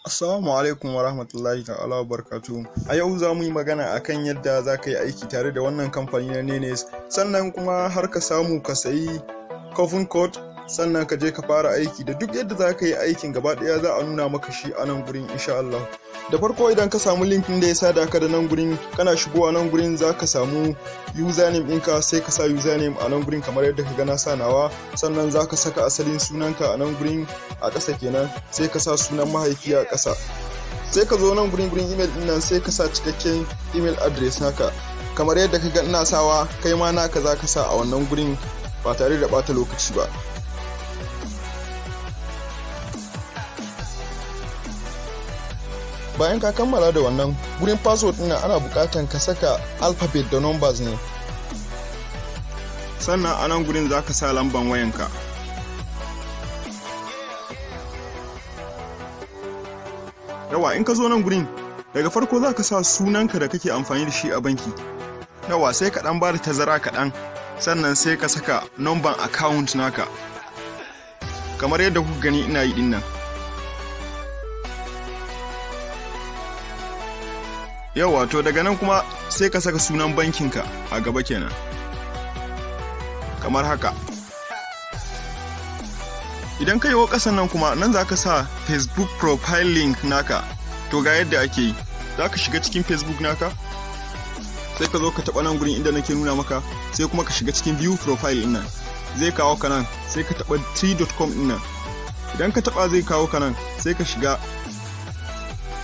Assalamu alaikum wa rahmatullahi ta'ala wa barakatuhu. A yau za mu yi magana akan yadda za ka yi aiki tare da wannan kamfani na Nenes, sannan kuma har ka samu ka sayi coupon code, sannan ka je ka fara aiki da duk yadda za ka yi aikin gaba ɗaya, za a nuna maka shi a nan gurin, insha Allah. Da farko, idan ka samu link ɗin da ya sada ka da nan gurin, kana shigowa nan gurin za ka samu username ɗinka, sai ka sa username a nan gurin kamar yadda ka ga na sa nawa. Sannan za ka saka asalin sunanka a nan gurin a ƙasa kenan, sai ka sa sunan mahaifi a ƙasa. Sai ka zo nan gurin email ɗin nan, sai ka sa cikakken email address naka kamar yadda ka ga ina sawa. Kai ma naka za ka sa a wannan gurin ba tare da ɓata lokaci ba. Bayan ka kammala da wannan gurin password ɗin, ana buƙatan ka saka alphabet da numbers ne. Sannan a nan gurin za ka sa lamban wayanka. Yawa, in ka zo nan gurin, daga farko za ka sa sunanka da kake amfani da shi a banki. Yawa, sai ka ɗan ba da tazara kaɗan, sannan sai ka saka number account naka kamar yadda kuka gani ina yi ɗin nan. Yawa, to daga nan kuma sai ka saka sunan bankinka a gaba kenan, kamar haka. Idan ka yi wa ƙasan nan kuma, nan za ka sa Facebook profile link naka. To, ga yadda ake yi: za ka shiga cikin Facebook naka, sai ka zo ka taɓa nan gurin inda nake nuna maka, sai kuma ka shiga cikin view profile ɗin nan. Zai kawo ka nan, sai ka taɓa 3.com ɗin nan. Idan ka taɓa, zai kawo ka nan, sai ka shiga.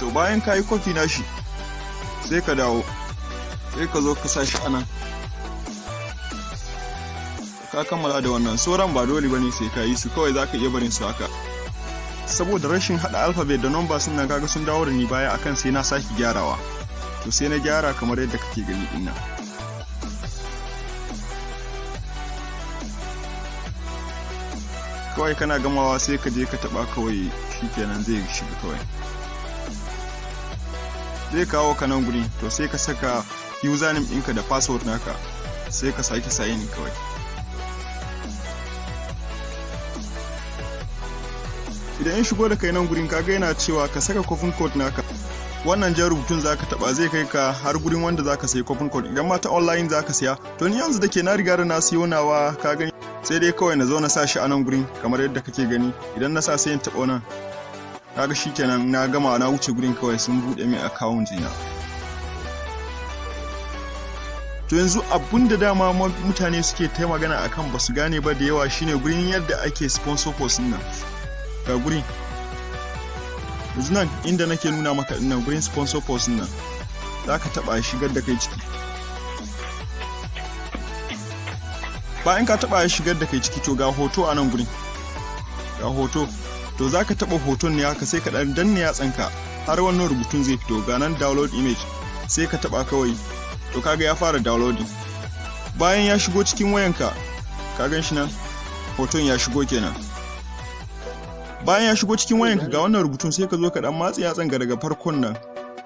To, bayan ka yi copy nashi, sai ka dawo, sai ka zo ka sa shi anan. Ka kammala da wannan. Sauran ba dole bane sai ka yi su, kawai zaka iya barin su haka. Saboda rashin hada alphabet da number sun nan, kaga sun dawo da ni baya akan sai na saki gyarawa. To, sai na gyara kamar yadda kake gani din nan. Kawai kana gamawa, sai ka je ka taba kawai, shikenan, zai shiga. Kawai zai kawo ka nan guri. To, sai ka saka username ɗinka da password naka, sai ka sake sign kawai. Idan ya shigo da kai nan gurin, kaga yana cewa ka saka coupon code naka. Wannan jan rubutun zaka taba, zai kai ka har gurin wanda zaka sayi coupon code, idan ma ta online zaka siya. To, ni yanzu da ke na riga da na siyo nawa, ka gani, sai dai kawai na zo na sa shi a nan gurin kamar yadda kake gani. Idan na sa, sai in taɓa nan. Kaga shikenan, na gama, na wuce gurin. Kawai sun buɗe min account ina. To, yanzu abun da dama mutane suke ta magana akan basu gane ba da yawa shine gurin yadda ake sponsor post nan. Ga gurin yanzu nan inda nake nuna maka nan, gurin sponsor post nan, za ka taba shigar da kai ciki. Bayan ka taba shigar da kai ciki, to ga hoto a nan gurin, ga hoto. To, za ka taba hoton ne haka, sai ka dan danne yatsanka har wannan rubutun zai fito. Ga nan download image, sai ka taba kawai. To, kaga ya fara downloading. Bayan ya shigo cikin wayanka, ka gan shi nan, hoton ya shigo kenan. Bayan ya shigo cikin wayanka, ga wannan rubutun, sai ka zo ka dan matse yatsan ga daga farkon nan,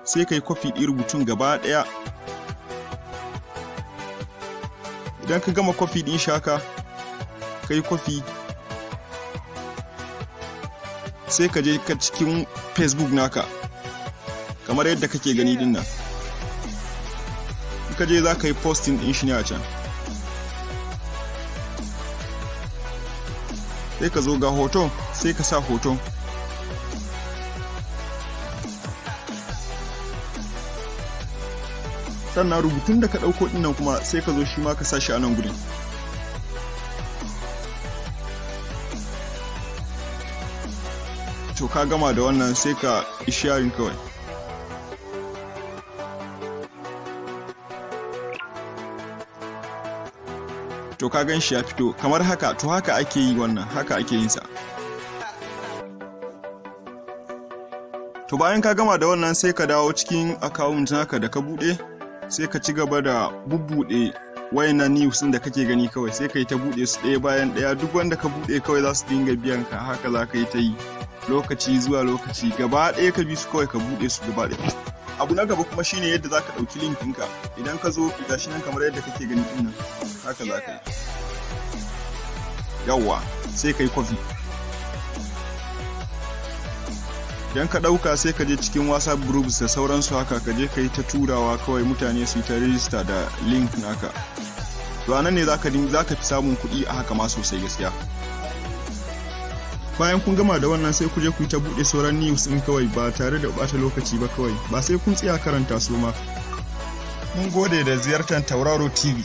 sai ka yi kwafi ɗin rubutun gaba ɗaya. Idan ka gama kwafi ɗin shi haka, ka yi kwafi, sai ka je ka cikin Facebook naka kamar yadda kake gani din nan. Ka je za ka yi posting ɗin shi ne a can. Sai ka zo ga hoton, sai ka sa hoton. Sannan rubutun da ka ɗauko ɗin nan kuma, sai ka zo shi ma ka sa shi a nan guri. To, ka gama da wannan, sai ka sharing kawai. To, ka gan shi ya fito kamar haka. To, haka ake yi wannan, haka ake yin sa. To, bayan ka gama da wannan, sai ka dawo cikin account naka da ka bude, sai ka ci gaba da bubbude wayannan news din da kake gani. Kawai sai ka yi ta bude su ɗaya bayan ɗaya. Duk wanda ka bude, kawai za su dinga biyan ka. Haka za ka yi ta yi lokaci zuwa lokaci, gaba ɗaya ka bi su, kawai ka bude su gaba ɗaya. Abu na gaba kuma shine yadda zaka ɗauki link ɗinka. Idan ka zo, gashi nan kamar yadda kake gani ɗin nan, haka za ka yi. Yawwa, sai ka yi copy. Idan ka ɗauka, sai ka je cikin WhatsApp groups da sauransu haka, ka je ka yi ta turawa kawai, mutane su yi ta register da link naka. To, anan ne zaka fi samun kuɗi a haka ma sosai gaskiya. Bayan kun gama da wannan, sai ku je ku yi ta buɗe sauran news ɗin kawai ba tare da ɓata lokaci ba kawai, ba sai kun tsaya karanta su ma. Mun gode da ziyartar Tauraro TV.